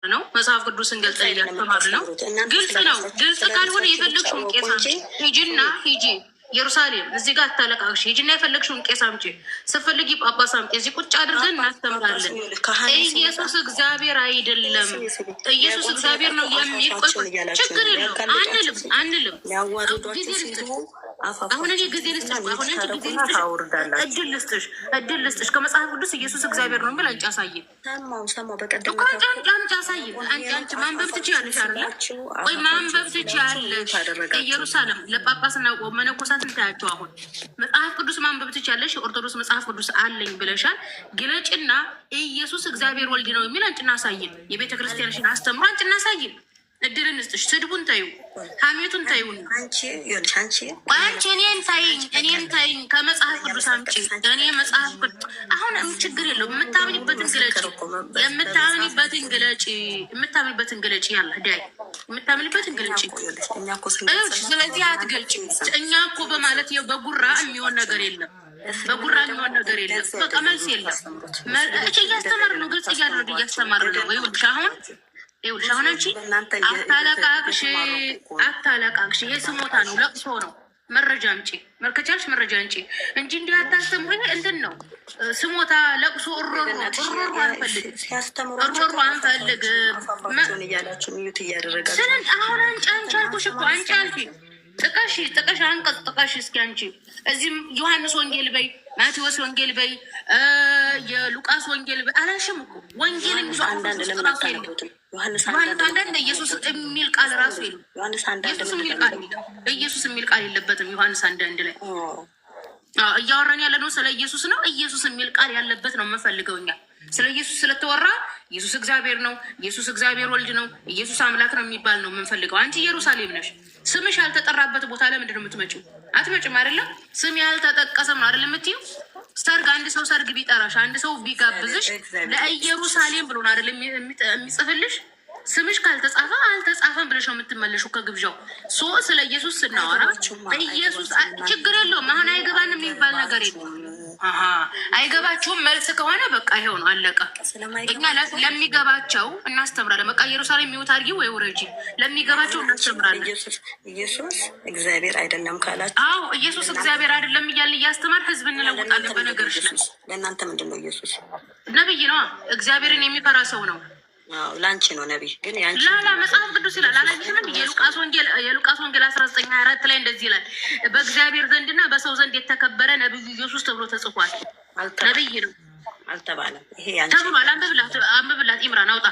ነው። መጽሐፍ ቅዱስን ገልጸን እያስተማር ነው። ግልጽ ነው። ግልጽ ካልሆነ የፈለግሽውን ቄስ አምጪ። ሂጂና ሂጂ ኢየሩሳሌም፣ እዚህ ጋር አታለቃቅሽ። ሂጂና የፈለግሽውን ቄስ አምጪ፣ ስትፈልጊ ጳጳስ አምጪ። እዚህ ቁጭ አድርገን እናስተምራለን። ኢየሱስ እግዚአብሔር አይደለም፣ ኢየሱስ እግዚአብሔር ነው የሚል ችግር የለውም አንልም፣ አንልም። ጊዜ ልስጥሽ። አሁን እኔ ጊዜ ልስጥሽ። አሁን አንቺ ጊዜ ልስጥሽ፣ እድል ልስጥሽ፣ እድል ልስጥሽ። ከመጽሐፍ ቅዱስ ኢየሱስ እግዚአብሔር ነው የሚል አንቺ አሳይን እኮ፣ አንቺ አንቺ አሳይን። አንቺ አንቺ ማንበብ ትችያለሽ አይደለ? ቆይ ማንበብ ትችያለሽ። ኢየሩሳሌም ለጳጳስና መነኮሳት እንታያቸው። አሁን መጽሐፍ ቅዱስ ማንበብ ትችያለሽ። የኦርቶዶክስ መጽሐፍ ቅዱስ አለኝ ብለሻል። ግለጭና ኢየሱስ እግዚአብሔር ወልድ ነው የሚል አንቺና አሳይን። የቤተ ክርስቲያንሽን አስተምሮ አንቺና አሳይን። እድል እንስጥሽ። ስድቡን ተዩ፣ ሀሜቱን ተዩን። አንቺ ይኸውልሽ፣ አንቺ አንቺ እኔን ተይኝ፣ እኔን ተይኝ። ከመጽሐፍ ቅዱስ አምጪ። እኔ መጽሐፍ ቅዱስ አሁን ችግር የለውም። የምታምኒበትን ግለጪ፣ የምታምኒበትን ግለጪ፣ የምታምኒበትን ግለጪ። ያለ ዳይ የምታምኒበትን ግለጪ። ስለዚህ አትገልጪ። እኛ እኮ በማለት በጉራ የሚሆን ነገር የለም። በጉራ የሚሆን ነገር የለም። በቃ መልስ የለም። እያስተማር ነው፣ ግልጽ እያደረግ እያስተማር ነው። ይኸውልሽ አሁን ይኸውልሽ አሁን አንቺ አታለቃቅሽ፣ አታለቃቅሽ። ይሄ ስሞታ ነው፣ ለቅሶ ነው። መረጃ አምጪ፣ ከቻልሽ መረጃ አምጪ እንጂ እንዲህ አታስተምሩ። ይሄ እንትን ነው፣ ስሞታ፣ ለቅሶ፣ እሮሮ እሮሮ አንፈልግም፣ እሮሮ አንፈልግም። ስንን አሁን አንቺ አንቺ አልኩሽ እኮ አንቺ አልኩ። ጥቀሽ፣ ጥቀሽ፣ አንቀጽ ጥቀሽ እስኪ አንቺ። እዚህም ዮሐንስ ወንጌል በይ፣ ማቴዎስ ወንጌል በይ፣ የሉቃስ ወንጌል በይ አላልሽም እኮ። ወንጌል የሚለው ራሱ የለም። ዮሐንስ አንዳንድ ኢየሱስ የሚል ቃል ራሱ የለም። ኢየሱስ የሚል ቃል ኢየሱስ የሚል ቃል የለበትም። ዮሐንስ 1:1 ላይ እያወራን ያለ ነው ስለ ኢየሱስ ነው። ኢየሱስ የሚል ቃል ያለበት ነው የምንፈልገው እኛ። ስለ ኢየሱስ ስለተወራ ኢየሱስ እግዚአብሔር ነው፣ ኢየሱስ እግዚአብሔር ወልድ ነው፣ ኢየሱስ አምላክ ነው የሚባል ነው የምንፈልገው። አንቺ ኢየሩሳሌም ነሽ። ስምሽ ያልተጠራበት ቦታ ለምንድን ነው የምትመጪው? አትመጭም አይደለም? ስም ያልተጠቀሰም ነው አይደለም የምትይው? ሰርግ፣ አንድ ሰው ሰርግ ቢጠራሽ፣ አንድ ሰው ቢጋብዝሽ ለኢየሩሳሌም ብሎ ነው አይደለም የሚጽፍልሽ? ስምሽ ካልተጻፈ አልተጻፈም ብለሽ ነው የምትመለሹ ከግብዣው። So ስለ ኢየሱስ ስናወራ ኢየሱስ ችግር የለውም። አሁን አይገባንም የሚባል ነገር የለም። አይገባችሁም መልስ ከሆነ በቃ ይኸው ነው፣ አለቀ። እኛ ለሚገባቸው እናስተምራለን። በቃ ኢየሩሳሌም mute አድርጊ ወይ ውረጂ። ለሚገባቸው እናስተምራለን። ኢየሱስ እግዚአብሔር አይደለም ካላችሁ፣ አዎ ኢየሱስ እግዚአብሔር አይደለም እያልን እያስተማር ህዝብ እንለውጣለን። በነገርሽ ላይ ለእናንተ ምንድን ነው ኢየሱስ? ነብይ ነዋ። እግዚአብሔርን የሚፈራ ሰው ነው። ለአንቺ ነው ነቢይ፣ ግን ያንቺ ላላ መጽሐፍ ቅዱስ ይላል። አላየሽም? የሉቃስ ወንጌል 19:24 ላይ እንደዚህ ይላል። በእግዚአብሔር ዘንድና በሰው ዘንድ የተከበረ ነብዩ ኢየሱስ ተብሎ ተጽፏል። ነብይ ነው አልተባለም። ይሄ ተብሏል። አንብብላት፣ አንብብላት። ኢምራን አውጣ።